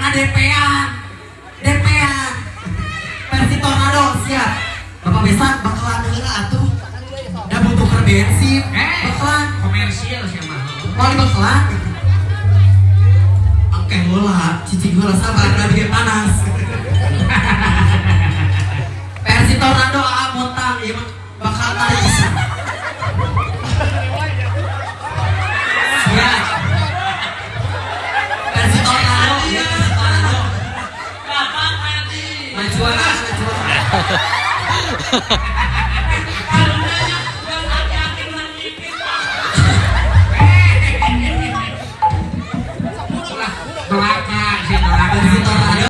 DP-an. DP-an. Versi Tornado siap. Bapak besan bakalan heula atuh. Da butuh keur bensin. Bakalan. Komersial sih mah. Mau dibakalan? Oke heula, cicing heula sabar da bikin panas. Versi Tornado AA montang ieu mah bakal tarik pisan. Siap. Versi Tornado, iya versi Tornado. Bapak Adi. Majuan, majuan.